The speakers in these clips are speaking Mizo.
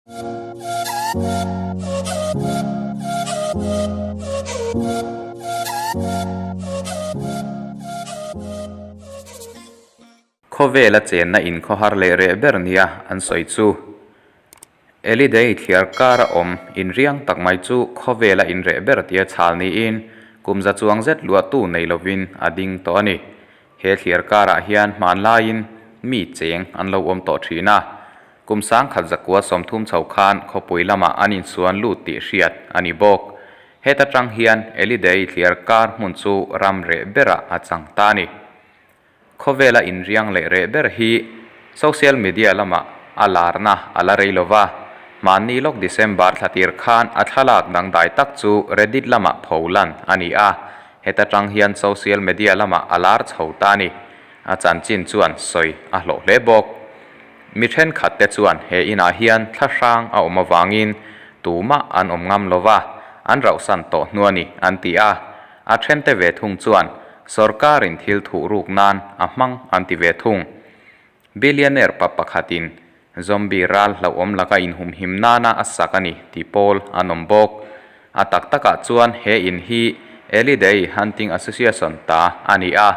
Khawvela chenna inkhawhar leh reh ber nia an sawi chu. Elidei thliar kara awm inriang tak mai chu khawvela inreh ber tia chhal niin kum za chuang zet luahtu nei lovin a ding tawh a ni. He thliar karah hian hmanlaiin mi cheng an lo awm tawh thin a. Kum sangkhat zakua 30 chho khan khawpui lamah an insuan lut tih hriat a ni bawk. Heta tang hian Elidei thliar kar hmun chu ram reh berah a chang ta a ni. Khawvela inriang leh reh ber hi social media lamah a larna a la rei lova, hmanni lawk December thla tir khan a thlalak dangdai tak chu Reddit lamah pholan a ni a, heta tang hian social media lamah a lar chho ta a ni. A chanchin chuan sawi a hlawh hle bawk. Mi thenkhat te chuan he inah hian thla hrang a awm avangin tumah an awm ngam lova, an rauhsan tawh hnu a ni an ti a. A thente ve thung chuan Sawrkarin thil thuh ruk nan a hmang an ti ve thung. Billionaire pa pakhatin zombie ral hlauhawm laka inhumhim nana a sak a ni tih pawl an awm bawk. A tak takah chuan he in hi Elidei Hunting Association ta a ni a,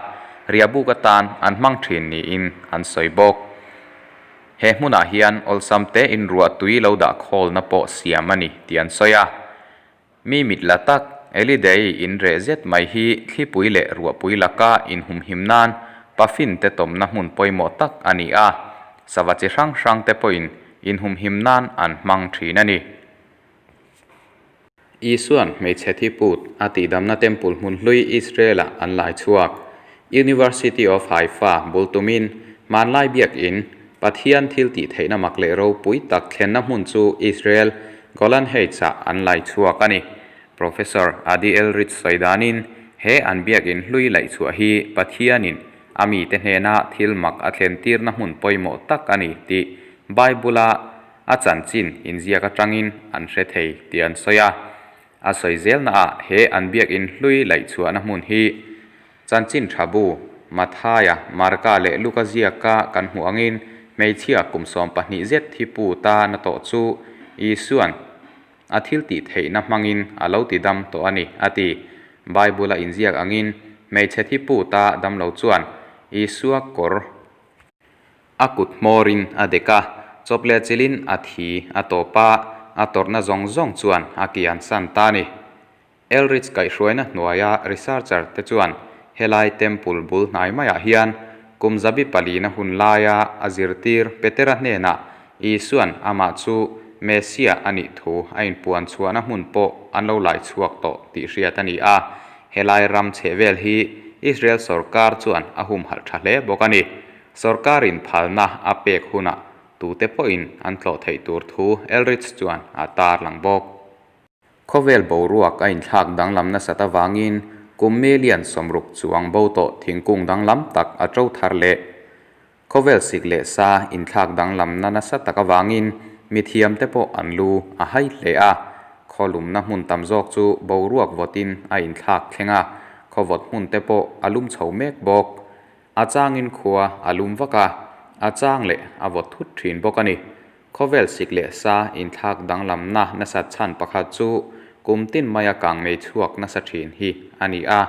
riahbuk atan an hmang thin niin an sawi bawk. He hmunah hian awlsam tein ruah tui lo dah khawlna pawh siam a ni tih an sawi a. Mi mit la tak, Elidei in reh zet mai hi thlipui leh ruahpui laka inhumhim nan pafin te tawmna hmun pawimawh tak a ni a, sava chi hrang hrang te pawhin inhumhim nan an hmang thin a ni. Isuan hmeichhe thi put a tihdamna temple hmun hlui Israel-ah an lai chhuak. University of Haifa bul tumin hmanlai biakin Pathian thil tih theihna mak leh ropui tak thlenna hmun chu Israel, Golan Heights-ah an lai chhuak a ni. Professor Adi Elrich sawi danin, he an biakin hlui laih chhuah hi Pathianin a mite hnena thil mak a thlen tirna hmun pawimawh tak a ni tih Bible-a a chanchin inziak atangin an hre thei tih an sawi a. A sawi zelnaah he an biakin hlui laih chhuahna hmun hi Chanchin tha bu, Mathaia, Marka leh Luka ziaka kan hmuh angin hmeichhia kum 12 zet thi pu ta na tawh chu Isuan a thil tih theihna hmangin a lo ti dam tawh a ni, a ti. Bible-a inziak angin hmeichhe thi pu ta dam lo chuan Isua kawr a kut hmawrin a dek a, chawp leh chilhin a thi a tawp a, a tawrhna zawng zawng chuan a kian san ta a ni. Elrich kaihhruaina hnuaia researcher te chuan helai temple bul hnai maiah hian kum zabi palina hun laia a zirtir Petera hnenah Isuan amah chu Messiah a nih thu a inpuan chhuahna hmun pawh an lo lai chhuak tawh tih hriat a ni a. Helai ram chhehvel hi Israel sorkar chuan a humhalh tha hle bawk a ni. Sorkarin phalna a pek hunah tute pawhin an tlawh theih tur thu Elrich chuan a tarlang bawk. Khawvel boruak a inthlak danglam nasat avangin kum million 60 chuang bo tawh thingkung danglam tak a to thar leh. Khawvel sik leh sa inthlak danglamna nasa tak avangin mithiam te pawh an lu a hai hle a. Khawlumna hmun tam zawk chu boruak vawtin a inthlak thleng a, khawvawt hmun te pawh a lum chho mek bawk. A changin khua a lum vak a, a chang leh a vawt thut thin bawk a ni. Khawvel sik leh sa inthlak danglamna nasat chhan pakhat chu kum tin maia kang mei chhuak nasa thin hi a ni a.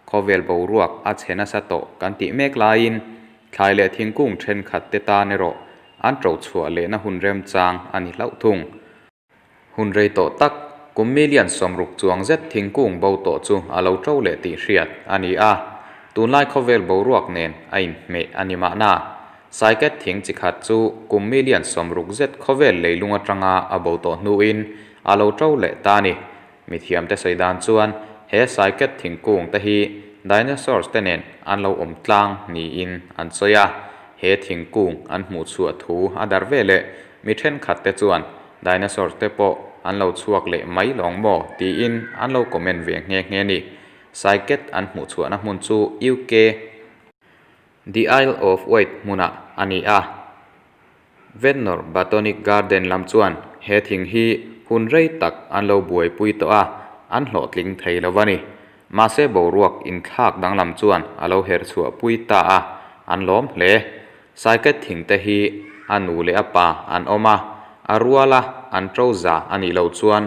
Khawvel boruak a chhe nasa tawh kan tih mek laiin thlai leh thingkung thenkhat te tan erawh an to chhuah lehna hun remchang a ni hlauh thung. Hun rei tawh tak, kum million 60 chuang zet thingkung bo tawh chu a lo to leh tih hriat a ni a. Tunlai khawvel boruak nen a inhmeh a ni mahna. Cycad thing chi khat chu kum million 60 zet khawvel leilung atanga a bo tawh hnuin a lo to leh ta a ni. Mithiamte sawi dan chuan he cycad thingkung te hi dinosaurs te nen an lo awm tlang niin an sawi a. He thingkung an hmuh chhuah thu a darh ve leh mi thenkhat te chuan dinosaurs te pawh an lo chhuak leh mai lawng maw tiin an lo comment ve nghe nghe a ni. Cycad an hmuh chhuahna hmun chu UK. The Isle of Wight hmunah a ni a. Ventnor Botanic Garden lam chuan he thing hi hun rei tak an lo buaipui tawh a, an hlawhtling thei lo a ni. Mahse boruak inthlak danglam chuan a lo her chhuah pui ta a, an lawm hle. Cycad thing te hi a nu leh a pa an awm a, A ruala an ṭo za a nih loh chuan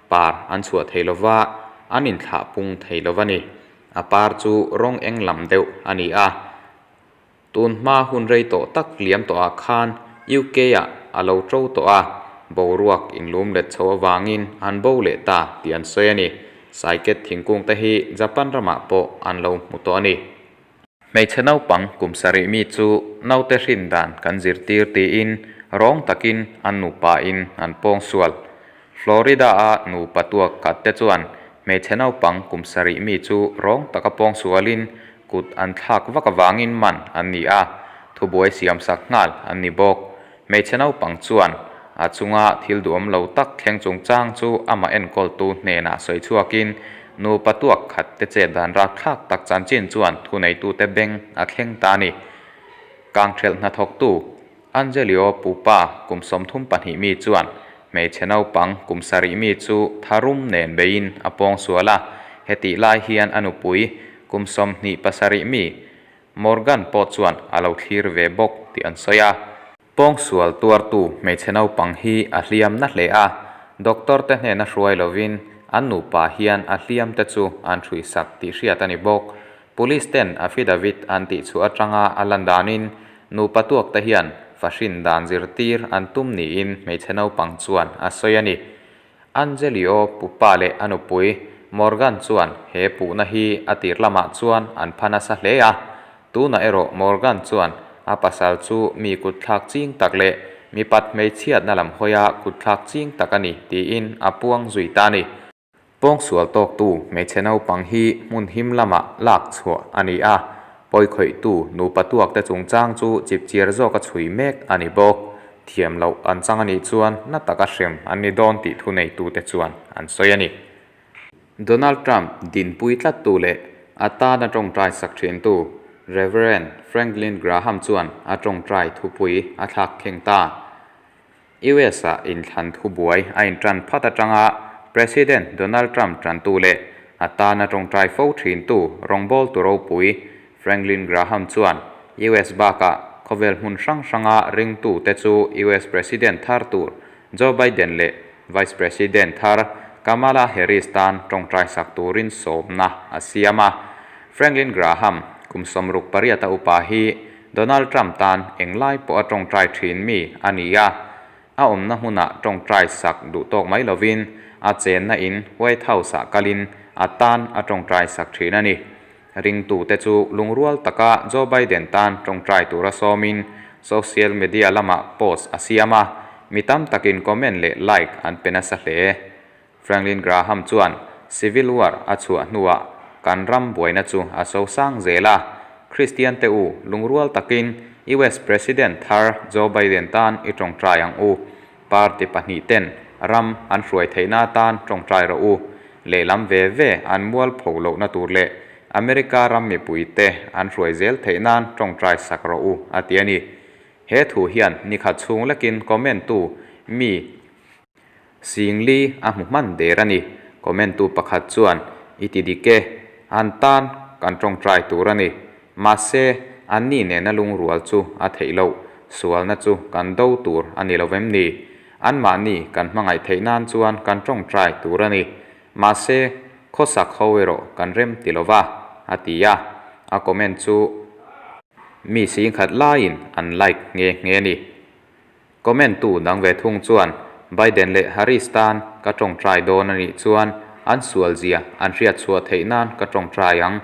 par an chhuah thei lo va, an inthlah pung thei lo va ni. A par chu rawng eng lam deuh a ni a. Tun hma hun rei tawh tak liam tawhah khan UK-ah a lo ṭo tawh a, boruak inlum let chho avangin an bo leh ta tih an sawi a ni. Saiket thingkung te hi Japan ramah pawh an lo hmu tawh a ni. Hmeichhe naupang kum sarih mi chu naute hrin dan kan zirtir tiin rawng takin an nupain an pawngsual. Florida-a nupa tuak khat te chuan hmeichhe naupang kum sarih mi chu rawng taka pawngsualin kut an thlak vak avangin man an ni a, thubuai siamsak nghal an ni bawk. Hmeichhe naupang chuan a chunga thil duhawm lo tak thleng chungchang chu amah enkawltu hnenah sawi chhuakin nupa tuak khat te chet dan rakthlak tak chanchin chuan thuneitute beng a thleng ta a ni. Kangthelh hnathawktu Angelio Pupa kum 32 mi chuan hmeichhe naupang kum sarih mi chu tharum nen beiin a pawng sual a, hetih lai hian a nupui kum 27 mi Morgan pawh chuan a lo thlir ve bawk tih an sawi a. Pawngsual tuartu hmeichhe naupang hi a hliam na hle a, doctor te hnena hruai lovin an nupa hian a hliam te chu an hruihsak tih hriat a ni bawk. Police ten affidavit an tih chhuah atanga a lan danin nupa tuak te hian fahrin dan zirtir an tum niin hmeichhe naupang chuan a sawi a ni. Angelio pupa leh a nupui Morgan chuan he puhna hi a tir lamah chuan an pha nasa hle a. Tunah erawh Morgan chuan a pasal chu mi kutthlak ching tak leh mipat hmeichhiatna lam hawia kutthlak ching tak a ni tiin a puang zui ta a ni. Pawngsual tawktu hmeichhe naupang hi hmun him lamah lak chhuah a ni a, pawikhawihtu nupa tuakte chungchang chu chipchiar zawka chhui mek a ni bawk. Thiam loh an chang a nih chuan na taka hrem an ni dawn tih thuneitute chuan an sawi a ni. Donald Trump dinpui tlattu leh a tana tawngtai sak thintu Rev. Franklin Graham chuan a tawngtai thupui a thlak thleng ta. US-ah inthlan thubuai a intan phat atanga President Donald Trump tantu leh a tana tawngtai fo thintu rawngbawltu ropui Franklin Graham chuan US bakah khawvel hmun hrang hranga ringtute chu US President thar tur Joe Biden leh Vice President thar Kamala Harris tan tawngtai sak turin sawmna a siam a. Franklin Graham kum 68 a upa hi Donald Trump tan englai pawh a tawngtai thin mi a ni a, a awmna hmunah tawngtai sak duh tawk mai lovin a chenna in White House-ah kalin a tan a tawngtai sak thin a ni. Ringtute chu lungrual taka Joe Biden tan tawngtai tura sawmin social media lamah post a siam a, mi tam takin comment leh like an pe nasa hle. Franklin Graham chuan Civil War a chhuah hnuah kan ram buaina chu a sosang zel a, Kristian te u lungrual takin US President thar Joe Biden tan i tawngtai ang u. Party pahnih ten ram an hruai theihna atan tawngtai rawh u. Lehlam ve ve an mual pho lohna tur leh America ram mipui te an hruai zel theih nan tawngtai sak rawh u, a ti a ni. He thu hian nikhat chhung lekin comment tu mi Singli a hmu hman der a ni. Comment tu pakhat chuan, I ti dik e, an tan kan tawngtai tur a ni. Mahse, anni nena lungrual chu a theih loh, sualna chu kan do tur a ni lo vem ni? Anmahni kan hmangaih theih nan chuan kan tawngtai tur a ni. Mahse, khawsak ho erawh kan rem ti lo va, a ti a. A comment chu mi singkhat laiin an like nghe nghe a ni. Comment tu dang ve thung chuan Biden leh Harris tan ka tawngtai dawn a nih chuan an sual zia an hriat chhuah theih nan ka tawngtai ang.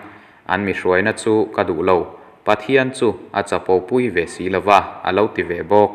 An mi hruaina chu ka duh lo. Pathian chu a chapo pui ve si lo va, a lo ti ve bawk.